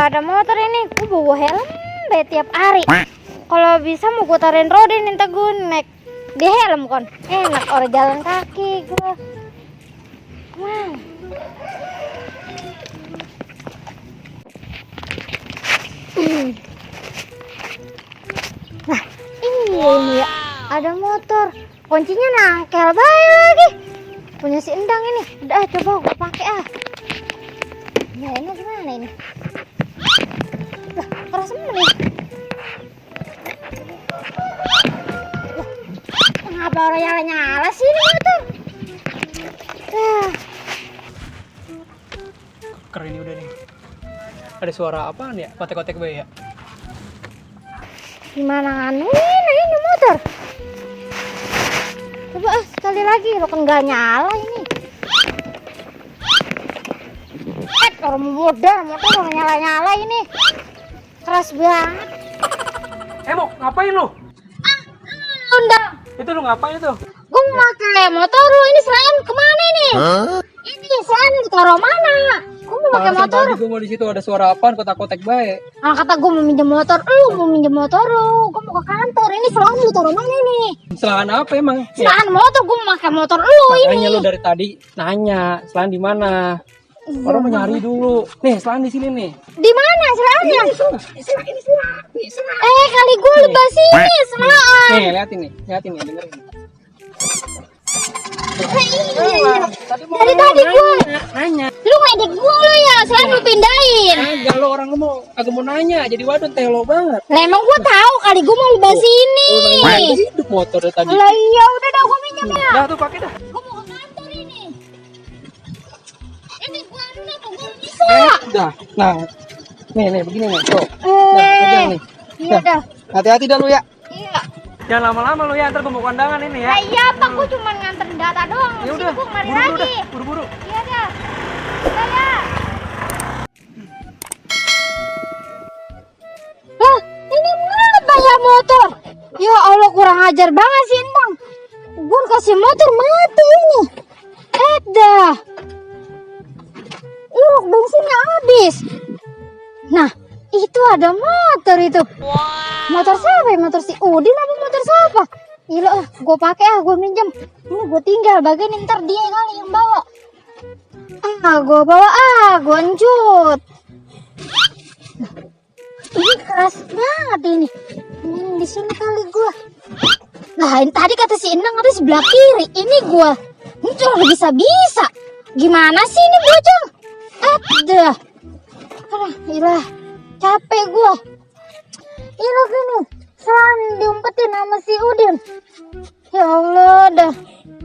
ada motor ini, gue bawa helm deh tiap hari. Kalau bisa mau gue taruhin roda nih, ntar gue naik di helm kon. Enak orang jalan kaki gue. Wow. Nah, ini ya, ada motor. Kuncinya nangkel baik lagi. Punya si Endang ini. Udah coba gue pakai ah. Nah, ini gimana ini? Lah, keras semua nih. Kenapa orang nyala-nyala sih ini motor? Keren ini udah nih. Ada suara apaan ya? Kotek-kotek bayi ya? Gimana nganuin ini motor? Coba sekali lagi, lo kan gak nyala ini. Orang motor gak nyala-nyala ini. Keras banget. Mo, ngapain lu? Undang. Itu lu ngapain itu? Gue mau pakai motor lu, ini serangan kemana ini? Ini serangan ditaruh mana? Gue mau pakai motor. Tadi gue mau di situ ada suara apaan kotak-kotek bayi. Ah, kata gue mau minjem motor, lu mau minjem motor lu. Gue mau ke kantor, ini serangan lu taruh mana ini? Serangan apa emang? Serangan motor, gue mau pakai motor lu ini. Makanya lu dari tadi nanya, serangan di mana? Orang mau nyari dulu. Nih, serangan di sini nih. Di mana serangannya? Kali gue lupa sini serangan. Nih, liatin nih, dengerin. Dari tadi gue nanya. lu ngedek gue lu ya, sekarang lu pindahin. Agak lo orang mau agak mau nanya, jadi waduh telo banget. Lah emang gue tahu kali gue mau lupa sini. Hidup motor dari tadi. Lah iya udah dah gue minjem ya. Dah tuh pakai dah. Gue mau ke kantor ini. Ini gue dulu apa gue bisa? Dah. Nah. Nih begini nih, tuh. Nah, pegang nih. Iya dah. Hati-hati dah lu ya. Iya. Jangan lama-lama lu ya, ntar gue mau kondangan ini ya. Lah iya apa gue cuma nganterin data doang. Ya udah, Sibuk mari buru-buru lagi. dah, buru-buru. Iya dah. Udah ya. Lah, ini apa ya motor? Ya Allah kurang ajar banget sih Endang. Gue kasih motor mati ini. Dah. Iruk bensinnya habis. Nah, itu ada motor itu. Motor siapa ya? Motor si Udin apa motor siapa? Gila, gue pakai gue minjem. Ini gue tinggal bagian ntar dia kali yang bawa. Gue bawa gue lanjut. Ini keras banget ini. Di sini kali gue. Nah, ini tadi kata si Endang ada sebelah kiri. Ini gue. Ini cuma bisa. Gimana sih ini bocah? Dah. Ilah, capek gue. Ilah gini, selalu diumpetin sama si Udin. Ya Allah, dah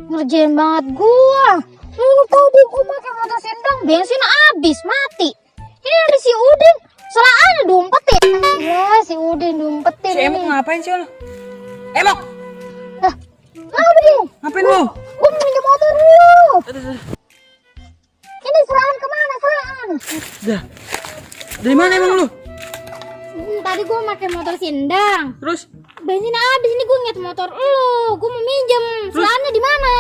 ngerjain banget gue. Ini tadi gue pakai motor Endang, bensin habis, mati. Ini ada si Udin, selalu diumpetin. Ya, si Udin diumpetin. Si Emok ngapain sih lu? Emok! Apa dia? Ngapain lu? Gue mau minjem motor dulu. Ini serangan kemana, serangan? Dah. Dari mana emang lu? Tadi gue pakai motor Endang. Terus? Bensin habis, ini gue ngeliat motor lu. Gue mau minjem. Serangannya di mana?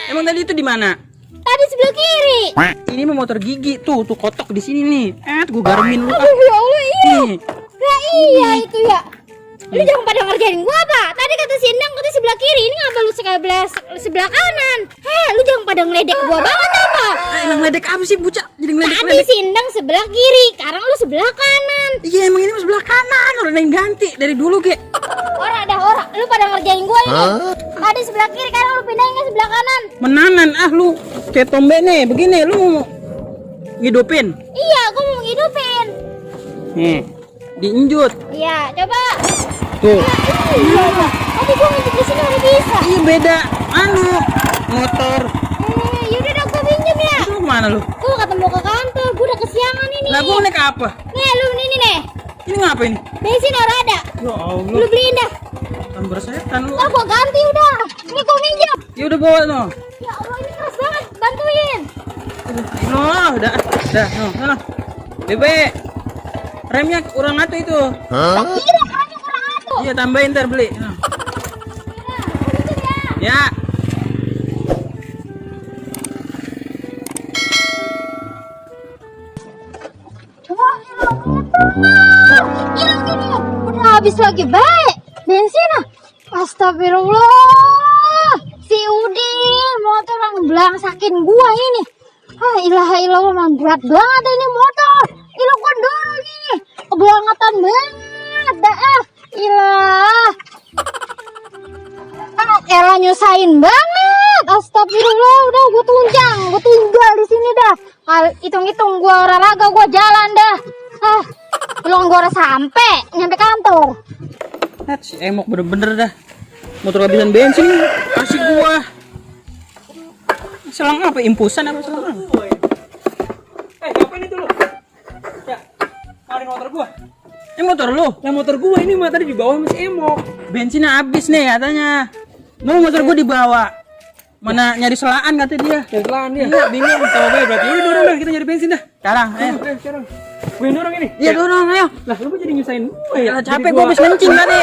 Emang tadi itu di mana? Tadi sebelah kiri. Ini mah motor gigi tuh kotok di sini nih. Gue garmin lu. Aduh ya Allah, iya. Nih. Lah iya itu ya. Lu jangan pada ngerjain gua apa? Tadi kata si Endang kata sebelah kiri, ini ngapa lu sebelah kanan? Lu jangan pada ngeledek gua banget apa? Emang ngeledek apa sih bocah? Jadi Tadi ngeledek. si Endang sebelah kiri, sekarang lu sebelah kanan. Iya emang ini mah sebelah kanan. Orang yang ganti dari dulu ge. Orang, lu pada ngerjain gua ini. Tadi sebelah kiri, sekarang lu pindahin ke sebelah kanan. Menanan lu kayak tombe nih. Begini lu mau ngidupin. Iya, gua mau ngidupin. Nih, diinjut. Iya, coba. Tuh. Iya. Tadi gua ngintip di sini udah bisa. Iya beda. Motor. Yaudah dah gua pinjem ya. Lu kemana lu? Gua ketemu ke kantor, gua udah kesiangan ini. Lah gua naik apa? Nih lu ini nih. Ini ngapain? Bensin orang ada. Ya Allah. Lu beliin dah. Tambah setan lu. Gua ganti udah. Ini gua minjem. Ya udah bawa no. Ya Allah ini keras banget. Bantuin. No, udah. No, sana. Bebe. Remnya kurang atuh itu. Iya, hanya kurang atuh. Iya, tambahin ntar beli. No. Ya. Coba habis lagi baik. Bensin ah. Astagfirullah. Si Udin motor yang belangsakin gua ini. Ah, ilaha illallah, memang berat banget ini motor. Ilah gua dorong nih. Kebelangetan banget dah ah. Ilah. Ah, elah nyusahin banget. Astagfirullah, udah gua tunjang, gua tinggal di sini dah. Hitung-hitung gua olahraga, gua jalan dah. Ah, belum gua udah sampai nyampe kantor. Lihat si Emok bener-bener dah. Motor kehabisan bensin kasih gua. Selang apa? Impusan apa selang apa? Ngapain itu lu? Ya, kemarin motor gua. Motor lu? Yang motor gua ini mah tadi di bawah masih Emok. Bensinnya habis nih katanya. Mau motor gua dibawa. Mana nyari selaan kata dia. Nyari selaan dia. Iya, bingung. Tahu bae berarti. Udah dorong dah, kita nyari bensin dah. Sekarang, ayo. Sekarang. Gue yang dorong ini. Iya, dorong ayo. Lah, lu jadi nyusahin gue ya. Capek gua habis kencing tadi.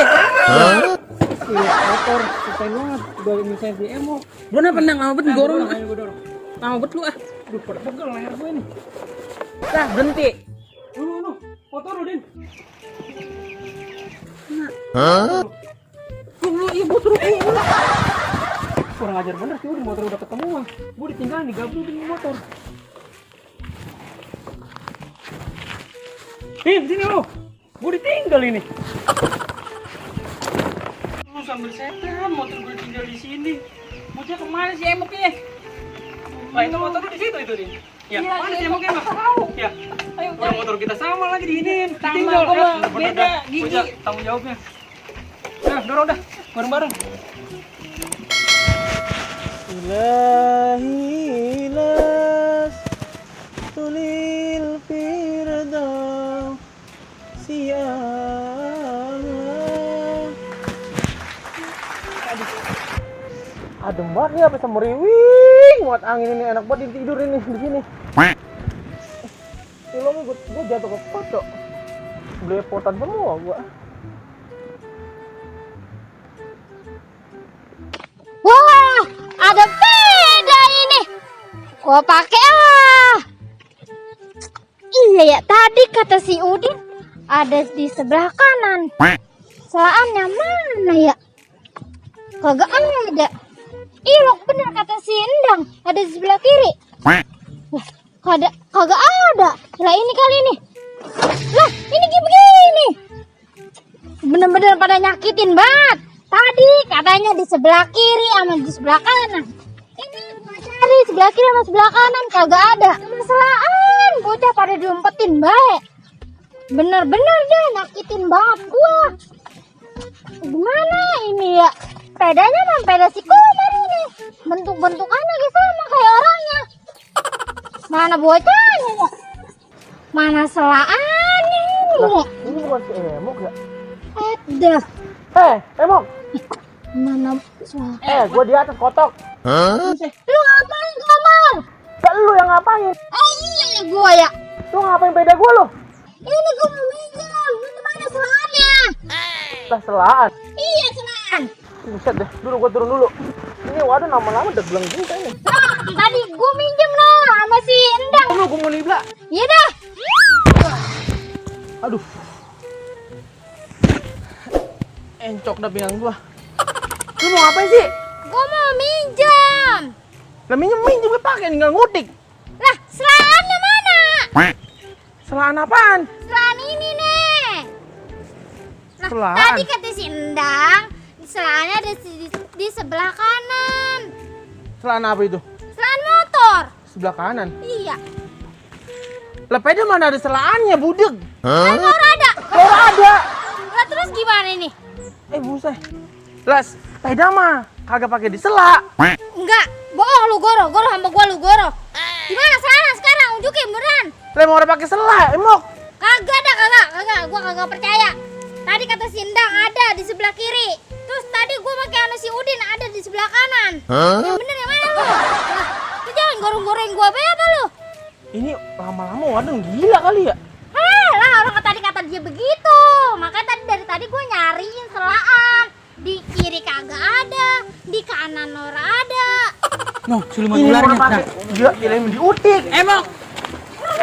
Iya, motor nyusahin banget. Gua nyusahin si Emok. Gua pernah nggak bet dorong. Ayo gua dorong. Nggak bet lu ah. Aduh, pegel leher gue nih. Dah, berhenti. Lu. Motor lu, Din. Hah? Lu iya motor lu. Kurang ajar bener sih, udah motor udah ketemu mah. Gue ditinggalin digabung di motor. Sini lo. Gue ditinggal ini. Lu sambil setan, motor gue tinggal di sini. Bocah kemana sih Emoknya? Nah, itu motor lu di situ itu, Din. Ya, mana sih Emoknya mah? Tahu. Ya. Ayo, orang motor kita sama lagi diinin. Ditinggal. Beda gigi. Tanggung jawabnya. Nah, dorong dah. Bareng-bareng. Ilahilas tulil firdaus siang. Adem banget nih, apa semeriwing muat angin ini, enak banget tidur ini di sini. Silongnya gue jatuh ke pojok, belepotan semua gue. Wah, ada sepeda ini. Gua pakai ah. Iya ya, tadi kata si Udin ada di sebelah kanan. Selaannya mana ya? Kagak ada. Ilok bener kata si Endang, ada di sebelah kiri. Wah, kagak ada. Lah ini kali ini. Lah, ini begini. Bener-bener pada nyakitin banget. Tadi katanya di sebelah kiri sama di sebelah kanan. Ini gua cari sebelah kiri sama sebelah kanan kagak ada. Masalaan bocah pada diumpetin baik. Bener-bener deh nyakitin banget gua. Gimana ini ya? Sepedanya mah sepeda si Komar ini. Bentuk-bentukannya sama kayak orangnya. Mana bocahnya ya? Mana selaannya ini? Ini bukan si Emok ya? Ada. Emok. Mana suara? Gue di atas kotok. Lu ngapain Komar? Lu yang ngapain? Iya ya gua ya. Lu ngapain beda gue lu? Ini gua mau minjem. Ini mana selaannya? Lah selaan. Iya selaan. Buset deh, gue turun dulu. Ini waduh lama-lama udah belang juga ini. Nah, tadi gua minjem loh sama si Endang. Lu gue mau nibla. Iya dah. Aduh. Encok dah pinggang gua. Lu mau ngapain sih? Gua mau minjem. Lah minjem gue pakai nggak ngutik. Lah, selaannya mana? Selaan apaan? Selaan ini nih. Lah, Selaan? tadi kata si Endang, selaannya ada di sebelah kanan. Selaan apa itu? Selaan motor. Sebelah kanan. Iya. Lah pedal mana ada selaannya, budeg? Motor ada. Oh ada. Lah terus gimana nih? Buset. Lah sepeda mah kagak pakai disela. Enggak, bohong lu Goro sama gua lu Goro. Gimana sana sekarang unjukin beneran? Lah mau pakai sela, Emok. Kagak, gua kagak percaya. Tadi kata si Endang ada di sebelah kiri. Terus tadi gua pakai anu si Udin ada di sebelah kanan. Yang bener yang mana lu? Lah, lu jangan goreng-goreng gua apa lu? Ini lama-lama waduh gila kali ya. Lah orang tadi kata dia begitu. Makanya dari tadi gua nyariin selaan. Di kiri kagak ada, di kanan ora ada. Noh, siluman ularnya. Nah, dia pilih diutik. Emok.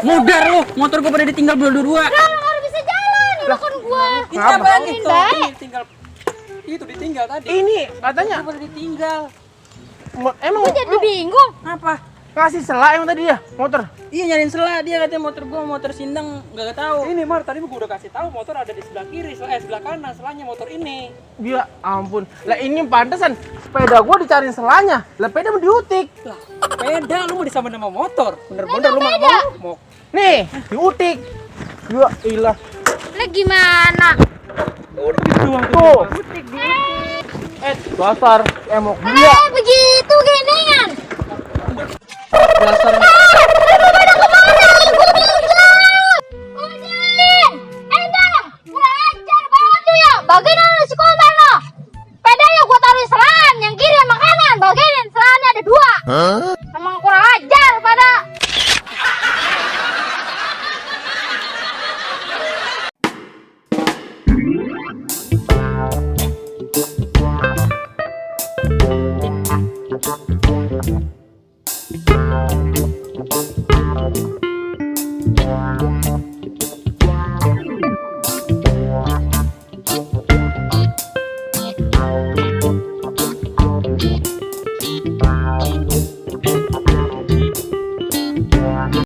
Mudar lu, motor gua pada ditinggal berdua. Lah, lu bisa jalan, ini kan gua. Ini Ngapa? apa lagi? Ini Tuh, baik. ini ditinggal. Itu ditinggal tadi. Ini katanya Itu baru ditinggal. emang Gue jadi lu bingung. Apa? ngasih sela emang tadi ya motor. Iya nyariin sela, dia katanya motor gua motor Sindang nggak tahu. Ini Mar, tadi gua udah kasih tahu motor ada di sebelah kiri, sebelah kanan selanya motor ini. Ya ampun. Lah ini pantesan sepeda gua dicariin selanya. Lah sepeda mau diutik. Lah, beda lu mau disamain sama motor. Bener-bener lu mah mau. Nih, diutik. Ya ilah. Lah gimana? Udah gitu doang Tuh. Utik. Dasar emok dia. Begitu geningan. Dasar Udin! Endang! Kurang ajar banget tuh ya! Bagian ada si Kobar lo! Pedanya gua taruh di selan, yang kiri sama kanan. Bagian selannya ada 2. Emang kurang ajar pada.